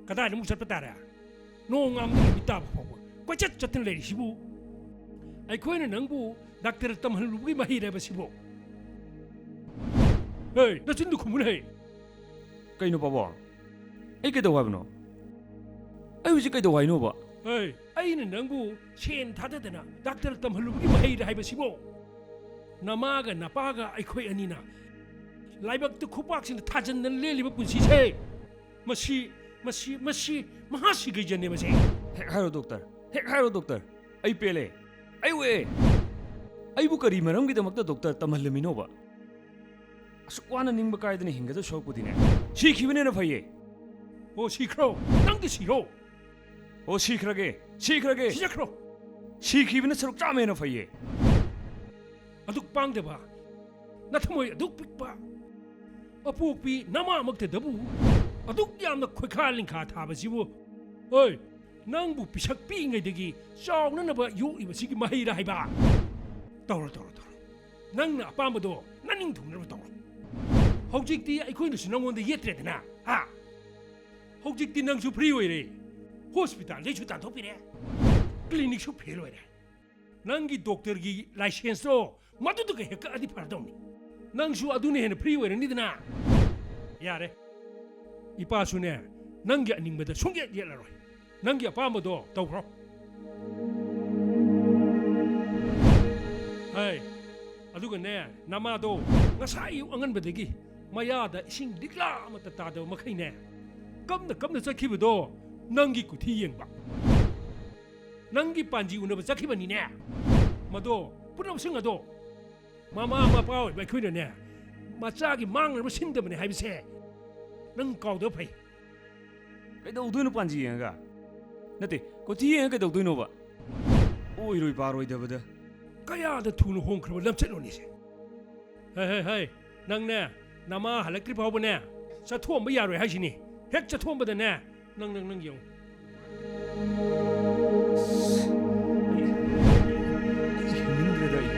ꯀꯗꯥꯏꯗ ꯑꯃꯨꯛ ꯆꯠꯄ ꯇꯥꯔꯦ? ꯅꯣꯡꯉꯥꯟꯕ ꯅꯨꯃꯤꯠ ꯇꯥꯕ ꯐꯥꯎꯕ ꯀꯣꯏꯆꯠ ꯆꯠꯇꯅ ꯂꯩꯔꯤꯁꯤꯕꯨ? ꯑꯩꯈꯣꯏꯅ ꯅꯪꯕꯨ ꯗꯥꯛꯇꯔ ꯇꯝꯍꯜꯂꯨꯕꯒꯤ ꯃꯍꯩꯔꯕ ꯁꯤꯕꯨ? ꯍꯦ, ꯅꯆꯤꯟꯗꯨ ꯈꯨꯝꯃꯨꯅꯦ꯫ ꯀꯩꯅꯣ ꯄꯥꯕꯨꯡ? ꯑꯩ ꯀꯩꯗꯧ ꯍꯥꯏꯕꯅꯣ? ꯑꯩ ꯍꯧꯖꯤꯛ ꯀꯩꯗꯧ ꯍꯥꯏꯅꯣꯕ? ꯍꯦ, ꯑꯩꯅ ꯅꯪꯕꯨ ꯁꯦꯟ ꯊꯥꯗꯗꯅ ꯗꯥꯛꯇꯔ ꯇꯝꯍꯜꯂꯨꯕꯒꯤ ꯃꯍꯩꯔ ꯍꯥꯏꯕꯁꯤꯕꯣ? ꯅꯃꯥꯒ ꯅꯄꯥꯒ ꯑꯩꯈꯣꯏ ꯑꯅꯤꯅ ꯂꯥꯏꯕꯛꯇ ꯈꯨꯄꯥꯛꯁꯤꯅ ꯊꯥꯖꯟꯗꯅ ꯂꯦꯜꯂꯤꯕ ꯄꯨꯟꯁꯤꯁꯦ, ꯃꯁꯤ, ꯃꯁꯤ, ꯃꯁꯤ ꯃꯍꯥꯁꯤꯒꯩꯖꯅꯦ ꯃꯁꯦ꯫ ꯍꯦꯛ ꯍꯥꯏꯔꯣ ꯗꯣꯛꯇꯔ, ꯍꯦꯛ ꯍꯥꯏꯔꯣ ꯗꯣꯛꯇꯔ꯫ ꯑꯩ ꯄꯦꯜꯂꯦ, ꯑꯩ ꯑꯣꯛꯑꯦ꯫ ꯑꯩꯕꯨ ꯀꯔꯤ ꯃꯔꯝꯒꯤꯗꯃꯛꯇ ꯗꯣꯛꯇꯔ ꯇꯝꯍꯜꯂꯝꯃꯤꯅꯣꯕ? ꯑꯁꯨꯛ ꯋꯥꯅ ꯅꯤꯡꯕ ꯀꯥꯏꯗꯅ ꯍꯤꯡꯒꯗꯧ ꯁꯔꯨꯛꯄꯨꯗꯤꯅꯦ, ꯁꯤꯈꯤꯕꯅ ꯍꯦꯟꯅ ꯐꯩꯌꯦ꯫ ꯑꯣ, ꯁꯤꯈ꯭ꯔꯣ, ꯅꯪꯗꯤ ꯁꯤꯔꯣ꯫ ꯑꯣ, ꯁꯤꯈ꯭ꯔꯒꯦ, ꯁꯤꯈ꯭ꯔꯒꯦ꯫ ꯁꯤꯖꯈ꯭ꯔꯣ꯫ ꯁꯤꯈꯤꯕꯅ ꯁꯔꯨꯛ ꯆꯥꯝꯃ ꯍꯦꯟꯅ ꯐꯩꯌꯦ꯫ ꯑꯗꯨꯛ ꯄꯥꯡꯗꯕ, ꯅꯊꯃꯣꯏ ꯑꯗꯨꯛ ꯄꯤꯛꯄ, ꯑꯄꯣꯛꯄꯤ ꯅꯃꯥꯃꯛꯇꯗꯕꯨ ꯑꯗꯨꯛ ꯌꯥꯝꯅ ꯈꯣꯏꯈꯥ ꯂꯤꯡꯈꯥ ꯊꯥꯕꯁꯤꯕꯨ, ꯑꯣꯏ, ꯅꯪꯕꯨ ꯄꯤꯁꯛ ꯄꯤꯛꯏꯉꯩꯗꯒꯤ ꯆꯥꯎꯅꯅꯕ ꯌꯣꯛꯏꯕꯁꯤꯒꯤ ꯃꯍꯩꯔ ꯍꯥꯏꯕ? ꯇꯧꯔꯣ, ꯇꯧꯔꯣ, ꯇꯧꯔꯣ꯫ ꯅꯪꯅ ꯑꯄꯥꯝꯕꯗꯣ ꯅꯅꯤꯡ ꯊꯨꯡꯅꯕ ꯇꯧꯔꯣ꯫ ꯍꯧꯖꯤꯛꯇꯤ ꯑꯩꯈꯣꯏꯅꯁꯨ ꯅꯪꯉꯣꯟꯗ ꯌꯦꯠꯇ꯭ꯔꯦꯗꯅ, ꯍꯥ? ꯍꯧꯖꯤꯛꯇꯤ ꯅꯪꯁꯨ free ꯑꯣꯏꯔꯦ꯫ ꯍꯣꯁꯄꯤꯇꯥꯜꯗꯩꯁꯨ ꯇꯥꯟꯊꯣꯛꯄꯤꯔꯦ, ꯀ꯭ꯂꯤꯅꯤꯛꯁꯨ ꯐꯦꯜ ꯑꯣꯏꯔꯦ꯫ ꯅꯪꯒꯤ ꯗꯣꯛꯇꯔꯒꯤ ꯂꯥꯏꯁꯦꯟꯁꯇꯣ ꯃꯗꯨꯗꯨꯒ ꯍꯦꯛ ꯀꯛꯑꯗꯤ ꯐꯔꯗꯧꯅꯤ꯫ ꯅꯪꯁꯨ ꯑꯗꯨꯅ ꯍꯦꯟꯅ ꯐ꯭ꯔꯤ ꯑꯣꯏꯔꯅꯤꯗꯅ꯫ ꯌꯥꯔꯦ, ꯏꯄꯥꯁꯨꯅꯦ ꯅꯪꯒꯤ ꯑꯅꯤꯡꯕꯗ ꯁꯨꯡꯌꯦꯠ ꯌꯦꯠꯂꯔꯣꯏ꯫ ꯅꯪꯒꯤ ꯑꯄꯥꯝꯕꯗꯣ ꯇꯧꯈ꯭ꯔꯣ꯫ ꯍꯩ, ꯑꯗꯨꯒꯅꯦ, ꯅꯃꯥꯗꯣ ꯉꯁꯥꯏ ꯑꯌꯨꯛ ꯑꯉꯟꯕꯗꯒꯤ ꯃꯌꯥꯗ ꯏꯁꯤꯡ ꯂꯤꯛꯂꯥ ꯑꯃꯠꯇ ꯇꯥꯗꯕ ꯃꯈꯩꯅꯦ, ꯀꯞꯅ ꯀꯞꯅ ꯆꯠꯈꯤꯕꯗꯣ ꯅꯪꯒꯤ ꯀꯨꯊꯤ ꯌꯦꯡꯕ, ꯅꯪꯒꯤ ꯄꯥꯟꯖꯤ ꯎꯅꯕ ꯆꯠꯈꯤꯕꯅꯤꯅꯦ꯫ ꯃꯗꯣ ꯄꯨꯝꯅꯃꯛꯁꯤꯡ ꯑꯗꯣ ꯃꯃꯥ ꯃꯄꯥ ꯑꯣꯏꯕ ꯑꯩꯈꯣꯏꯅꯅꯦ, ꯃꯆꯥꯒꯤ ꯃꯥꯡꯅꯕ ꯁꯤꯟꯗꯕꯅꯦ ꯍꯥꯏꯕꯁꯦ ꯅꯪ ꯀꯥꯎꯗꯕ ꯐꯩ꯫ ꯀꯩꯗꯧꯗꯣꯏꯅꯣ ꯄꯥꯟꯖꯤ ꯌꯦꯡꯉꯒ? ꯅꯠꯇꯦ, ꯀꯨꯊꯤ ꯌꯦꯡꯉꯒ ꯀꯩꯗꯧꯗꯣꯏꯅꯣꯕ? ꯑꯣꯏꯔꯣꯏ ꯄꯥꯔꯣꯏꯗꯕꯗ꯫ ꯀꯌꯥꯗ ꯊꯨꯅ ꯍꯣꯡꯈ꯭ꯔꯕ ꯂꯝꯆꯠꯅꯣꯅꯦꯁꯦ꯫ ꯍꯩ, ꯍꯩ, ꯍꯩ, ꯅꯪꯅꯦ, ꯅꯃꯥ ꯍꯜꯂꯛꯇ꯭ꯔꯤ ꯐꯥꯎꯕꯅꯦ, ꯆꯠꯊꯣꯛꯑꯝꯕ ꯌꯥꯔꯣꯏ ꯍꯥꯏꯁꯤꯅꯤ꯫ ꯍꯦꯛ ꯆꯠꯊꯣꯛꯑꯝꯕꯗꯅꯦ, ꯅꯪ, ꯅꯪ, ꯅꯪ ꯌꯦꯡꯉꯨ꯫ ꯑꯩ, ꯑꯩ ꯍꯤꯡꯅꯤꯡꯗ꯭ꯔꯦꯗ ꯑꯩ꯫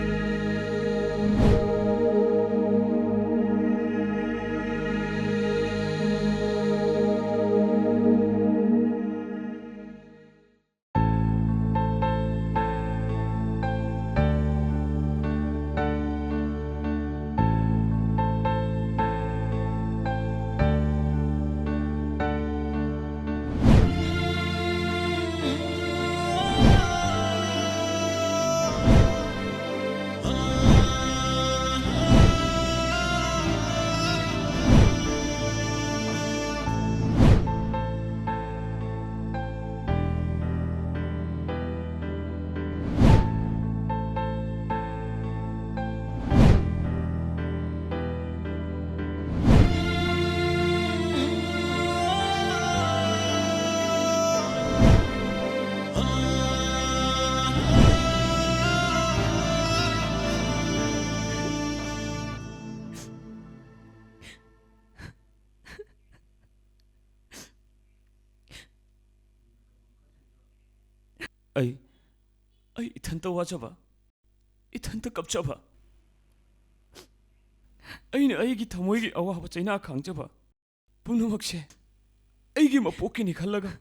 ꯑꯩ, ꯑꯩ ꯏꯊꯟꯇ ꯋꯥꯖꯕ, ꯏꯊꯟꯇ ꯀꯞꯆꯕ, ꯑꯩꯅ ꯑꯩꯒꯤ ꯊꯃꯣꯏꯒꯤ ꯑꯋꯥꯕ ꯆꯩꯅꯥ ꯈꯥꯡꯖꯕ ꯄꯨꯝꯅꯃꯛꯁꯦ ꯑꯩꯒꯤ ꯃꯄꯣꯛꯀꯤꯅꯤ ꯈꯜꯂꯒ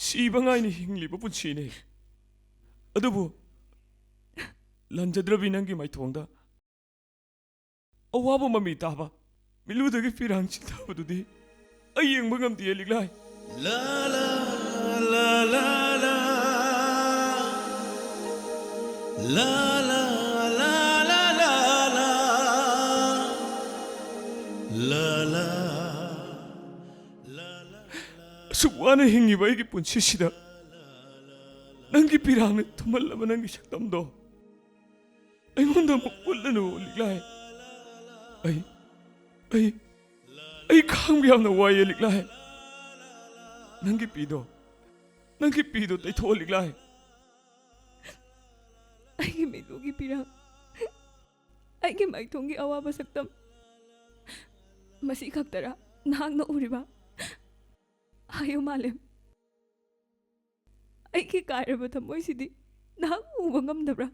ꯁꯤꯕ ꯉꯥꯏꯅ ꯍꯤꯡꯂꯤꯕ ꯄꯨꯟꯁꯤꯅꯦ꯫ ꯑꯗꯨꯕꯨ ꯂꯟꯖꯗ꯭ꯔꯕꯤ ꯅꯪꯒꯤ ꯃꯥꯏꯊꯣꯡꯗ ꯑꯋꯥꯕ ꯃꯃꯤ ꯇꯥꯕ ꯃꯤꯠꯂꯨꯗꯒꯤ ꯄꯤꯔꯥꯡ ꯆꯤꯟꯊꯕꯗꯨꯗꯤ ꯑꯩ ꯌꯦꯡꯕ ꯉꯝꯗꯦ, ꯂꯤꯛꯂꯥꯏ꯫ ꯂꯥ ꯂꯥ ꯂꯥ ꯂꯥ ꯂꯥ꯫ ꯂꯥ ꯂꯥ ꯂꯥ ꯂꯥ ꯂꯥ꯫ ꯂꯥ ꯂꯥ꯫ ꯂꯥ ꯂꯥ꯫ ꯑꯁꯨꯛ ꯋꯥꯅ ꯍꯤꯡꯉꯤꯕ ꯑꯩꯒꯤ ꯄꯨꯟꯁꯤꯁꯤꯗ ꯅꯪꯒꯤ ꯄꯤꯔꯥꯡꯅ ꯊꯨꯝꯍꯜꯂꯕ ꯅꯪꯒꯤ ꯁꯛꯇꯝꯗꯣ ꯑꯩꯉꯣꯟꯗ ꯑꯃꯨꯛ ꯎꯠꯂꯅꯨ, ꯂꯤꯛꯂꯥꯏ꯫ ꯑꯩ, ꯑꯩ, ꯑꯩ ꯈꯥꯡꯕ ꯌꯥꯝꯅ ꯋꯥꯏꯌꯦ, ꯂꯤꯛꯂꯥꯏ꯫ ꯅꯪꯒꯤ ꯄꯤꯗꯣ, ꯅꯪꯒꯤ ꯄꯤꯗꯣ ꯇꯩꯊꯣꯛꯑꯣ, ꯂꯤꯛꯂꯥꯏ꯫ ꯑꯩꯒꯤ ꯃꯤꯠꯂꯨꯒꯤ ꯄꯤꯔꯥꯡ, ꯑꯩꯒꯤ ꯃꯥꯏꯊꯣꯡꯒꯤ ꯑꯋꯥꯕ ꯁꯛꯇꯝ, ꯃꯁꯤ ꯈꯛꯇꯔꯥ ꯅꯍꯥꯛꯅ ꯎꯔꯤꯕ? ꯍꯥꯏꯌꯨ, ꯃꯥꯂꯦꯝ꯫ ꯑꯩꯒꯤ ꯀꯥꯏꯔꯕ ꯊꯃꯣꯏꯁꯤꯗꯤ ꯅꯍꯥꯛ ꯎꯕ ꯉꯝꯗꯕ꯭ꯔꯥ?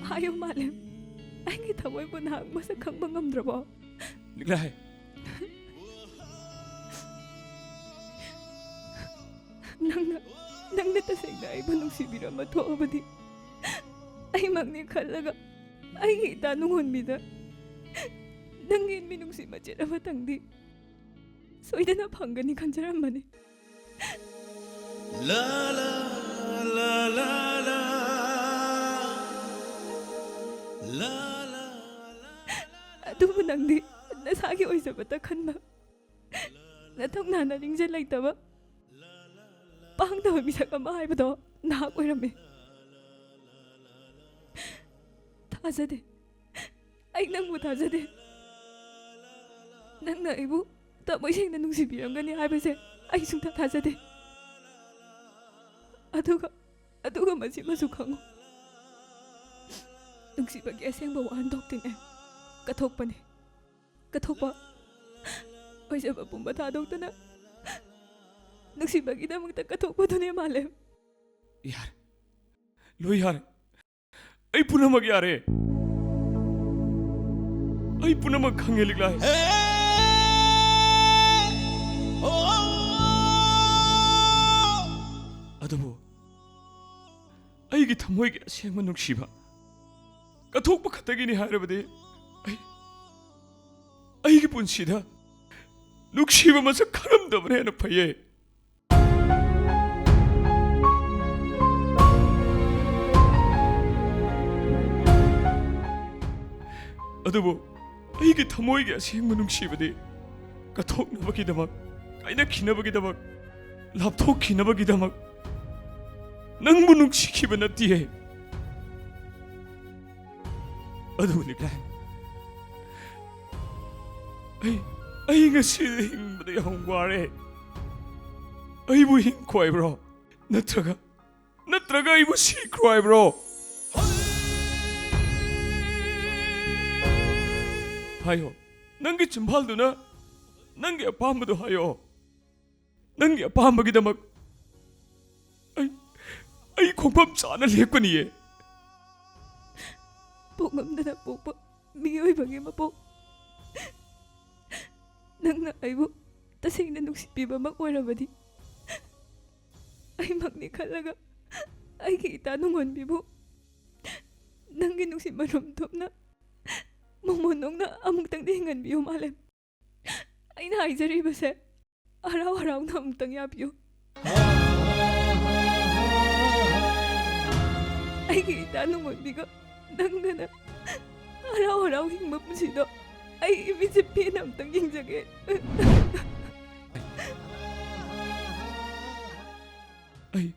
ꯍꯥꯏꯌꯨ, ꯃꯥꯂꯦꯝ, ꯑꯩꯒꯤ ꯊꯃꯣꯏꯕꯨ ꯅꯍꯥꯛ ꯃꯁꯛ ꯈꯪꯕ ꯉꯝꯗ꯭ꯔꯕꯣ? ꯂꯤꯛꯂꯥꯏ꯫ ꯅꯪꯅ, ꯅꯪꯅ ꯇꯁꯦꯡꯅ ꯑꯩꯕꯨ ꯅꯨꯡꯁꯤꯕꯤꯔꯝꯕ ꯊꯣꯛꯑꯕꯗꯤ, ꯑꯩꯃꯛꯅꯤ ꯈꯜꯂꯒ ꯑꯩꯒꯤ ꯏꯇꯥ ꯅꯨꯡꯍꯣꯟꯕꯤꯗ ꯅꯪꯒꯤ ꯃꯤꯅꯨꯡꯁꯤ ꯃꯆꯦꯠ ꯑꯃꯇꯪꯗꯤ ꯁꯣꯏꯗꯅ ꯐꯪꯒꯅꯤ ꯈꯟꯖꯔꯝꯕꯅꯤ꯫ ꯂꯥ ꯂꯥ ꯂꯥ ꯂꯥ ꯂꯥ꯫ ꯂꯥ ꯂꯥ꯫ ꯑꯗꯨꯕꯨ ꯅꯪꯗꯤ ꯅꯁꯥꯒꯤ ꯑꯣꯏꯖꯕꯇ ꯈꯟꯕ, ꯅꯊꯧꯅꯥ ꯅꯅꯤꯡꯖ ꯂꯩꯇꯕ, ꯄꯥꯡꯗꯕ ꯃꯤꯁꯛ ꯑꯃ ꯍꯥꯏꯕꯗꯣ ꯅꯍꯥꯛ ꯑꯣꯏꯔꯝꯃꯤ꯫ ꯊꯥꯖꯗꯦ꯫ ꯑꯩ ꯅꯪꯕꯨ ꯊꯥꯖꯗꯦ꯫ ꯅꯪꯅ ꯑꯩꯕꯨ ꯊꯃꯣꯏ ꯁꯦꯡꯅ ꯅꯨꯡꯁꯤꯕꯤꯔꯝꯒꯅꯤ ꯍꯥꯏꯕꯁꯦ ꯑꯩ ꯁꯨꯡꯊꯥ ꯊꯥꯖꯗꯦ꯫ ꯑꯗꯨꯒ, ꯑꯗꯨꯒ ꯃꯁꯤꯃꯁꯨ ꯈꯪꯉꯨ, ꯅꯨꯡꯁꯤꯕꯒꯤ ꯑꯁꯦꯡꯕ ꯋꯥꯍꯟꯊꯣꯛꯇꯤꯅꯦ, ꯀꯠꯊꯣꯛꯄꯅꯤ꯫ ꯀꯠꯊꯣꯛꯄ, ꯑꯣꯏꯖꯕ ꯄꯨꯝꯕ ꯊꯥꯗꯣꯛꯇꯨꯅ ꯅꯨꯡꯁꯤꯕꯒꯤꯗꯃꯛꯇ ꯀꯠꯊꯣꯛꯄꯗꯨꯅꯦ, ꯃꯥꯂꯦꯝ꯫ ꯌꯥꯔꯦ, ꯂꯣꯏ ꯌꯥꯔꯦ꯫ ꯑꯩ ꯄꯨꯝꯅꯃꯛ ꯌꯥꯔꯦ꯫ ꯑꯩ ꯄꯨꯝꯅꯃꯛ ꯈꯪꯉꯦ, ꯂꯤꯛꯂꯥꯏ꯫ ꯑꯗꯨꯕꯨ ꯑꯩꯒꯤ ꯊꯃꯣꯏꯒꯤ ꯑꯁꯦꯡꯕ ꯅꯨꯡꯁꯤꯕ ꯀꯠꯊꯣꯛꯄ ꯈꯛꯇꯒꯤꯅꯤ ꯍꯥꯏꯔꯕꯗꯤ, ꯑꯩ, ꯑꯩꯒꯤ ꯄꯨꯟꯁꯤꯗ ꯅꯨꯡꯁꯤꯕ ꯃꯁꯛ ꯈꯪꯉꯝꯗꯕꯅ ꯍꯦꯟꯅ ꯐꯩꯌꯦ꯫ ꯑꯗꯨꯕꯨ ꯑꯩꯒꯤ ꯊꯃꯣꯏꯒꯤ ꯑꯁꯦꯡꯕ ꯅꯨꯡꯁꯤꯕꯗꯤ ꯀꯠꯊꯣꯛꯅꯕꯒꯤꯗꯃꯛ, ꯀꯥꯏꯅꯈꯤꯅꯕꯒꯤꯗꯃꯛ, ꯂꯥꯞꯊꯣꯛꯈꯤꯅꯕꯒꯤꯗꯃꯛ ꯅꯪꯕꯨ ꯅꯨꯡꯁꯤꯈꯤꯕ ꯅꯠꯇꯤꯌꯦ꯫ ꯑꯗꯨꯕꯨ ꯂꯤꯛꯂꯥꯏ, ꯑꯩ, ꯑꯩ ꯉꯁꯤꯗꯤ ꯍꯤꯡꯕꯗ ꯌꯥꯝ ꯋꯥꯔꯦ꯫ ꯑꯩꯕꯨ ꯍꯤꯡꯈꯣ ꯍꯥꯏꯕ꯭ꯔꯣ? ꯅꯠꯇ꯭ꯔꯒ, ꯅꯠꯇ꯭ꯔꯒ ꯑꯩꯕꯨ ꯁꯤꯈ꯭ꯔꯣ ꯍꯥꯏꯕ꯭ꯔꯣ? ꯍꯥꯏꯌꯣ, ꯅꯪꯒꯤ ꯆꯤꯝꯕꯥꯜꯗꯨꯅ ꯅꯪꯒꯤ ꯑꯄꯥꯝꯕꯗꯨ ꯍꯥꯏꯌꯣ꯫ ꯅꯪꯒꯤ ꯑꯄꯥꯝꯕꯒꯤꯗꯃꯛ ꯑꯩ, ꯑꯩ ꯈꯣꯡꯐꯝ ꯆꯥꯅ ꯂꯦꯞꯀꯅꯤꯌꯦ꯫ ꯄꯣꯛꯉꯝꯗꯅ ꯄꯣꯛꯄ ꯃꯤꯑꯣꯏꯕꯒꯤ ꯃꯄꯣꯛ, ꯅꯪꯅ ꯑꯩꯕꯨ ꯇꯁꯦꯡꯅ ꯅꯨꯡꯁꯤꯕꯤꯕꯃꯛ ꯑꯣꯏꯔꯕꯗꯤ, ꯑꯩꯃꯛꯅꯤ ꯈꯜꯂꯒ ꯑꯩꯒꯤ ꯏꯇꯥ ꯅꯨꯡꯉꯣꯟꯕꯤꯕꯨ ꯅꯪꯒꯤ ꯅꯨꯡꯁꯤ ꯃꯔꯨꯝ ꯊꯨꯞꯅ ꯃꯣꯃꯣꯟ ꯅꯨꯡꯅ ꯑꯃꯨꯛꯇꯪꯗꯤ ꯍꯤꯡꯍꯟꯕꯤꯌꯨ, ꯃꯥꯂꯦꯝ꯫ ꯑꯩꯅ ꯍꯥꯏꯖꯔꯤꯕꯁꯦ ꯍꯔꯥꯎ ꯍꯔꯥꯎꯅ ꯑꯃꯨꯛꯇꯪ ꯌꯥꯕꯤꯌꯨ꯫ ꯑꯩꯒꯤ ꯏꯇꯥ ꯅꯨꯡꯉꯣꯟꯕꯤꯒ ꯅꯪꯒꯅ ꯍꯔꯥꯎ ꯍꯔꯥꯎ ꯍꯤꯡꯕ ꯄꯨꯟꯁꯤꯗꯣ ꯑꯩ ꯏꯃꯤꯠꯁꯦ ꯄꯦꯟꯅ ꯑꯃꯨꯛꯇꯪ ꯌꯦꯡꯖꯒꯦ꯫ ꯑꯩ,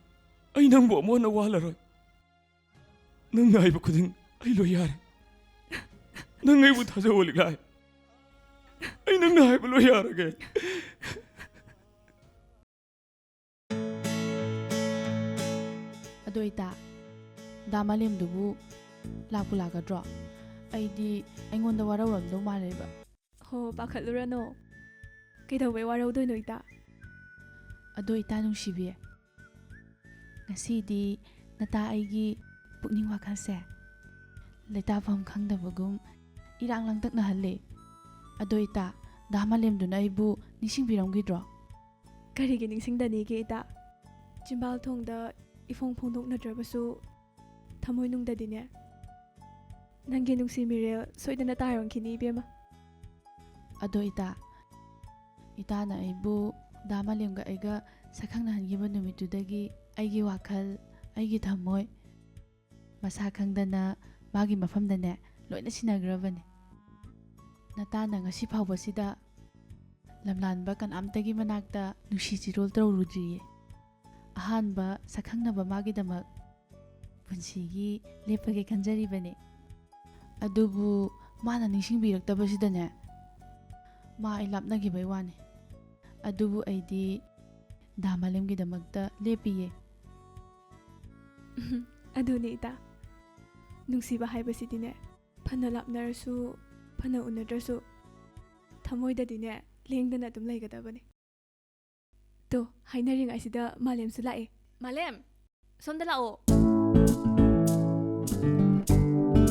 ꯑꯩ ꯅꯪꯕꯨ ꯑꯃꯨꯛ ꯍꯟꯅ ꯋꯥꯍꯜꯂꯔꯣꯏ꯫ ꯅꯪꯅ ꯍꯥꯏꯕ ꯈꯨꯗꯤꯡ ꯑꯩ ꯂꯣꯏ ꯌꯥꯔꯦ꯫ ꯅꯪ ꯑꯩꯕꯨ ꯊꯥꯖꯧ, ꯂꯤꯛꯂꯥꯏ꯫ ꯑꯩ ꯅꯪꯅ ꯍꯥꯏꯕ ꯂꯣꯏ ꯌꯥꯔꯒꯦ꯫ ꯑꯗꯣ ꯏꯇꯥ, ꯗꯥ ꯃꯥꯂꯦꯝꯗꯨꯕꯨ ꯂꯥꯛꯄꯨ ꯂꯥꯛꯀꯗ꯭ꯔꯣ? ꯑꯩꯗꯤ ꯑꯩꯉꯣꯟꯗ ꯋꯥꯔꯧꯔꯝꯗꯧ ꯃꯥꯜꯂꯦꯕ꯫ ꯍꯣ, ꯄꯥꯈꯠꯂꯨꯔꯅꯣ꯫ ꯀꯩꯗꯧꯕꯩ ꯋꯥꯔꯧꯗꯣꯏꯅꯣ, ꯏꯇꯥ? ꯑꯗꯣ ꯏꯇꯥ ꯅꯨꯡꯁꯤꯕꯤ, ꯉꯁꯤꯗꯤ ꯅꯇꯥ ꯑꯩꯒꯤ ꯄꯨꯛꯅꯤꯡ ꯋꯥꯈꯜꯁꯦ ꯂꯩꯇꯥꯐꯝ ꯈꯪꯗꯕꯒꯨꯝ ꯏꯔꯥꯡ ꯂꯥꯡꯇꯛꯅꯍꯜꯂꯦ꯫ ꯑꯗꯣ ꯏꯇꯥ, ꯗꯥ ꯃꯥꯂꯦꯝꯗꯨꯅ ꯑꯩꯕꯨ ꯅꯤꯡꯁꯤꯡꯕꯤꯔꯝꯈꯤꯗ꯭ꯔꯣ? ꯀꯔꯤꯒꯤ ꯅꯤꯡꯁꯤꯡꯗꯅꯤꯒꯦ ꯏꯇꯥ? ꯆꯤꯝꯕꯥꯜ ꯊꯣꯡꯗ ꯏꯐꯣꯡ ꯐꯣꯡꯗꯣꯛꯅꯗ꯭ꯔꯕꯁꯨ ꯊꯃꯣꯏꯅꯨꯡꯗꯗꯤꯅꯦ, ꯅꯪꯒꯤ ꯅꯨꯡꯁꯤ ꯃꯤꯔꯦꯜ ꯁꯣꯏꯗꯅ ꯇꯥꯔꯝꯈꯤꯅꯤ ꯏꯕꯦꯝꯃ꯫ ꯑꯗꯣ ꯏꯇꯥ, ꯏꯇꯥꯅ ꯑꯩꯕꯨ ꯗꯥ ꯃꯥꯂꯦꯝꯒ ꯑꯩꯒ ꯁꯛꯈꯪꯅꯍꯟꯈꯤꯕ ꯅꯨꯃꯤꯠꯇꯨꯗꯒꯤ ꯑꯩꯒꯤ ꯋꯥꯈꯜ, ꯑꯩꯒꯤ ꯊꯃꯣꯏ ꯃꯁꯥ ꯈꯪꯗꯅ ꯃꯥꯒꯤ ꯃꯐꯝꯗꯅꯦ ꯂꯣꯏꯅ ꯁꯤꯟꯅꯈ꯭ꯔꯕꯅꯦ꯫ ꯅꯇꯥꯅ ꯉꯁꯤ ꯐꯥꯎꯕꯁꯤꯗ ꯂꯝꯂꯥꯟꯕ ꯀꯅꯥꯝꯇꯒꯤ ꯃꯅꯥꯛꯇ ꯅꯨꯡꯁꯤ ꯆꯤꯔꯣꯜ ꯇꯧꯔꯨꯗ꯭ꯔꯤꯌꯦ꯫ ꯑꯍꯥꯟꯕ ꯁꯛꯈꯪꯅꯕ ꯃꯥꯒꯤꯗꯃꯛ ꯄꯨꯟꯁꯤꯒꯤ ꯂꯦꯞꯄꯒꯦ ꯈꯟꯖꯔꯤꯕꯅꯦ꯫ ꯑꯗꯨꯕꯨ ꯃꯥꯅ ꯅꯤꯡꯁꯤꯡꯕꯤꯔꯛꯇꯕꯁꯤꯗꯅꯦ, ꯃꯥ ꯑꯩ ꯂꯥꯞꯅꯈꯤꯕꯩ ꯋꯥꯅꯤ꯫ ꯑꯗꯨꯕꯨ ꯑꯩꯗꯤ ꯗꯥ ꯃꯥꯂꯦꯝꯒꯤꯗꯃꯛꯇ ꯂꯦꯞꯄꯤꯌꯦ꯫ ꯑꯗꯨꯅꯤ ꯏꯇꯥ, ꯅꯨꯡꯁꯤꯕ ꯍꯥꯏꯕꯁꯤꯗꯤꯅꯦ, ꯐꯅ ꯂꯥꯞꯅꯔꯁꯨ, ꯐꯅ ꯎꯅꯗ꯭ꯔꯁꯨ, ꯊꯃꯣꯏꯗꯗꯤꯅꯦ ꯂꯦꯡꯗꯅ ꯑꯗꯨꯝ ꯂꯩꯒꯗꯕꯅꯤ꯫ ꯇꯣ, ꯍꯥꯏꯅꯔꯤꯉꯩꯁꯤꯗ ꯃꯥꯂꯦꯝꯁꯨ ꯂꯥꯛꯑꯦ꯫ ꯃꯥꯂꯦꯝ, ꯁꯣꯝꯗ ꯂꯥꯛꯑꯣ꯫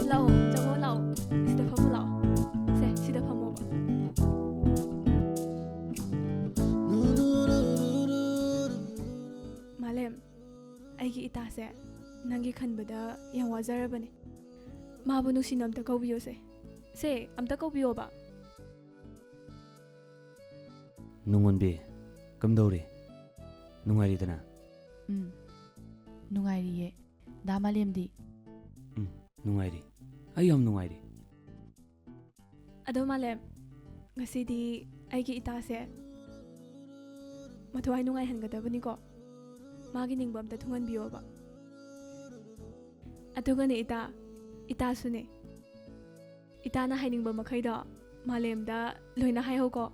ꯂꯥꯛꯑꯣ, ꯆꯪꯉꯣ, ꯂꯥꯛꯑꯣ꯫ ꯁꯤꯗ ꯐꯝꯃꯣ, ꯂꯥꯛꯑꯣ꯫ ꯁꯦ, ꯁꯤꯗ ꯐꯝꯃꯣꯕ꯫ ꯃꯥꯂꯦꯝ, ꯑꯩꯒꯤ ꯏꯇꯥꯁꯦ ꯅꯪꯒꯤ ꯈꯟꯕꯗ ꯌꯥꯝ ꯋꯥꯖꯔꯕꯅꯤ꯫ ꯃꯥꯕꯨ ꯅꯨꯡꯁꯤꯅ ꯑꯝꯇ ꯀꯧꯕꯤꯌꯣꯁꯦ꯫ ꯁꯦ, ꯑꯝꯇ ꯀꯧꯕꯤꯌꯣꯕ꯫ ꯅꯨꯡꯉꯣꯟꯕꯤ, ꯀꯝꯗꯧꯔꯤ? ꯅꯨꯡꯉꯥꯏꯔꯤꯗꯅ? ꯎꯝ, ꯅꯨꯡꯉꯥꯏꯔꯤꯌꯦ꯫ ꯗꯥ ꯃꯥꯂꯦꯝꯗꯤ? ꯎꯝ, ꯅꯨꯡꯉꯥꯏꯔꯤ꯫ ꯑꯩ ꯌꯥꯝ ꯅꯨꯡꯉꯥꯏꯔꯤ꯫ ꯑꯗꯣ ꯃꯥꯂꯦꯝ, ꯉꯁꯤꯗꯤ ꯑꯩꯒꯤ ꯏꯇꯥꯁꯦ ꯃꯊ꯭ꯋꯥꯏ ꯅꯨꯡꯉꯥꯏꯍꯟꯒꯗꯕꯅꯤꯀꯣ꯫ ꯃꯥꯒꯤ ꯅꯤꯡꯕ ꯑꯝꯇ ꯊꯨꯡꯍꯟꯕꯤꯌꯣꯕ꯫ ꯑꯗꯨꯒꯅꯦ ꯏꯇꯥ, ꯏꯇꯥꯁꯨꯅꯦ, ꯏꯇꯥꯅ ꯍꯥꯏꯅꯤꯡꯕ ꯃꯈꯩꯗꯣ ꯃꯥꯂꯦꯝꯗ ꯂꯣꯏꯅ ꯍꯥꯏꯍꯧꯀꯣ꯫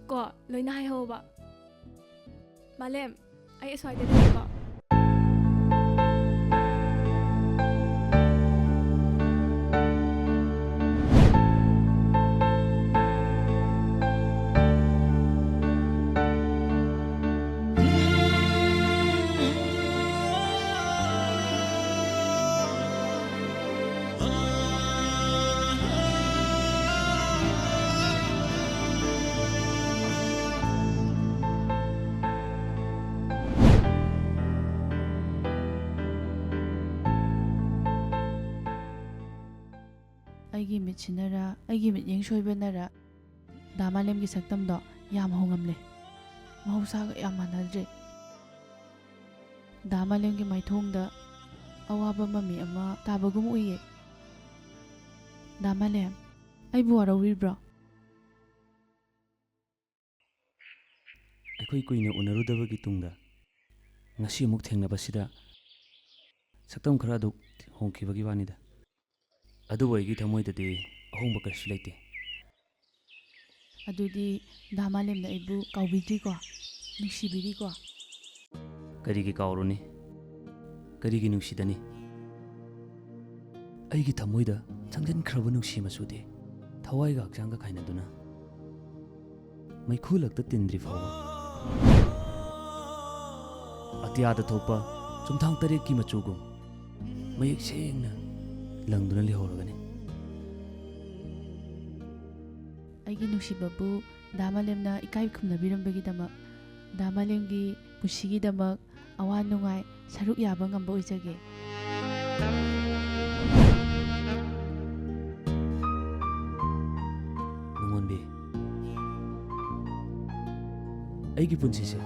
ꯀꯣ, ꯂꯣꯏꯅ ꯍꯥꯏꯍꯧꯕ꯫ ꯃꯥꯂꯦꯝ, ꯑꯩ ꯑꯁ꯭ꯋꯥꯏꯗ ꯂꯩꯔꯦꯀꯣ꯫ ꯑꯩꯒꯤ ꯃꯤꯠꯁꯤꯅꯔ, ꯑꯩꯒꯤ ꯃꯤꯠꯌꯦꯡ ꯁꯣꯏꯕꯅꯔ, ꯗꯥ ꯃꯥꯂꯦꯝꯒꯤ ꯁꯛꯇꯝꯗꯣ ꯌꯥꯝ ꯍꯣꯡꯉꯝꯂꯦ꯫ ꯃꯍꯧꯁꯥꯒ ꯌꯥꯝ ꯃꯥꯟꯅꯗ꯭ꯔꯦ꯫ ꯗꯥ ꯃꯥꯂꯦꯝꯒꯤ ꯃꯥꯏꯊꯣꯡꯗ ꯑꯋꯥꯕ ꯃꯃꯤ ꯑꯃ ꯇꯥꯕꯒꯨꯝ ꯎꯏꯌꯦ꯫ ꯗꯥ ꯃꯥꯂꯦꯝ, ꯑꯩꯕꯨ ꯋꯥꯔꯧꯔꯤꯕ꯭ꯔꯣ? ꯑꯩꯈꯣꯏ ꯀꯨꯏꯅ ꯎꯅꯔꯨꯗꯕꯒꯤ ꯇꯨꯡꯗ ꯉꯁꯤ ꯑꯃꯨꯛ ꯊꯦꯡꯅꯕꯁꯤꯗ ꯁꯛꯇꯝ ꯈꯔ ꯑꯗꯨ ꯍꯣꯡꯈꯤꯕꯒꯤ ꯋꯥꯅꯤꯗ꯫ ꯑꯗꯨꯕꯨ ꯑꯩꯒꯤ ꯊꯃꯣꯏꯗꯗꯤ ꯑꯍꯣꯡꯕ ꯀꯔꯤꯁꯨ ꯂꯩꯇꯦ꯫ ꯑꯗꯨꯗꯤ ꯗꯥ ꯃꯥꯂꯦꯝꯅ ꯑꯩꯕꯨ ꯀꯥꯎꯕꯤꯗ꯭ꯔꯤꯀꯣ? ꯅꯨꯡꯁꯤꯕꯤꯔꯤꯀꯣ? ꯀꯔꯤꯒꯤ ꯀꯥꯎꯔꯨꯅꯤ? ꯀꯔꯤꯒꯤ ꯅꯨꯡꯁꯤꯗꯅꯤ? ꯑꯩꯒꯤ ꯊꯃꯣꯏꯗ ꯆꯪꯁꯤꯟꯈ꯭ꯔꯕ ꯅꯨꯡꯁꯤ ꯃꯆꯨꯗꯤ ꯊꯋꯥꯏꯒ ꯍꯛꯆꯥꯡꯒ ꯈꯥꯏꯅꯗꯨꯅ ꯃꯩꯈꯨ ꯂꯛꯇ ꯇꯤꯟꯗ꯭ꯔꯤ ꯐꯥꯎꯕ ꯑꯇꯤꯌꯥꯗ ꯊꯣꯛꯄ ꯆꯨꯝꯊꯥꯡ ꯇꯔꯦꯠꯀꯤ ꯃꯆꯨꯒꯨꯝ ꯃꯌꯦꯛ ꯁꯦꯡꯅ ꯂꯪꯗꯨꯅ ꯂꯩꯍꯧꯔꯒꯅꯤ꯫ ꯑꯩꯒꯤ ꯅꯨꯡꯁꯤꯕꯕꯨ ꯗꯥ ꯃꯥꯂꯦꯝꯅ ꯏꯀꯥꯏ ꯈꯨꯝꯅꯕꯤꯔꯝꯕꯒꯤꯗꯃꯛ, ꯗꯥ ꯃꯥꯂꯦꯝꯒꯤ ꯄꯨꯟꯁꯤꯒꯤꯗꯃꯛ ꯑꯋꯥ ꯅꯨꯡꯉꯥꯏ ꯁꯔꯨꯛ ꯌꯥꯕ ꯉꯝꯕ ꯑꯣꯏꯖꯒꯦ꯫ ꯅꯨꯡꯉꯣꯟꯕꯤ, ꯑꯩꯒꯤ ꯄꯨꯟꯁꯤꯁꯦ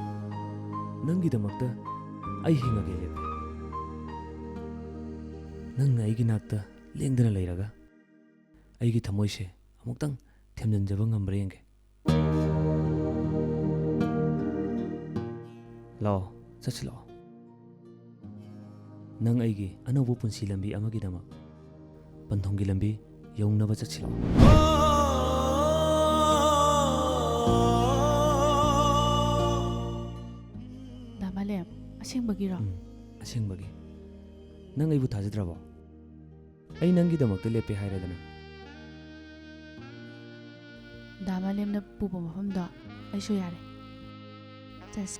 ꯅꯪꯒꯤꯗꯃꯛꯇ ꯑꯩ ꯍꯤꯡꯉꯒꯦ ꯂꯦꯞꯄꯦ꯫ ꯅꯪꯅ ꯑꯩꯒꯤ ꯅꯥꯛꯇ ꯂꯦꯡꯗꯅ ꯂꯩꯔꯒ ꯑꯩꯒꯤ ꯊꯃꯣꯏꯁꯦ ꯑꯃꯨꯛꯇꯪ ꯊꯦꯝꯖꯤꯟꯖꯕ ꯉꯝꯕ꯭ꯔꯥ ꯌꯦꯡꯒꯦ꯫ ꯂꯥꯛꯑꯣ, ꯆꯠꯁꯤ ꯂꯥꯛꯑꯣ꯫ ꯅꯪ ꯑꯩꯒꯤ ꯑꯅꯧꯕ ꯄꯨꯟꯁꯤ ꯂꯝꯕꯤ ꯑꯃꯒꯤꯗꯃꯛ ꯄꯟꯊꯨꯡꯒꯤ ꯂꯝꯕꯤ ꯌꯧꯅꯕ ꯆꯠꯁꯤ ꯂꯥꯛꯑꯣ꯫ ꯗꯥ ꯃꯥꯂꯦꯝ, ꯑꯁꯦꯡꯕꯒꯤꯔꯣ? ꯎꯝ, ꯑꯁꯦꯡꯕꯒꯤ꯫ ꯅꯪ ꯑꯩꯕꯨ ꯊꯥꯖꯗ꯭ꯔꯕꯣ? ꯑꯩ ꯅꯪꯒꯤꯗꯃꯛꯇ ꯂꯦꯞꯄꯦ ꯍꯥꯏꯔꯦꯗꯅ꯫ ꯗꯥ ꯃꯥꯂꯦꯝꯅ ꯄꯨꯕ ꯃꯐꯝꯗꯣ ꯑꯩꯁꯨ ꯌꯥꯔꯦ꯫ ꯆꯠꯁꯤ꯫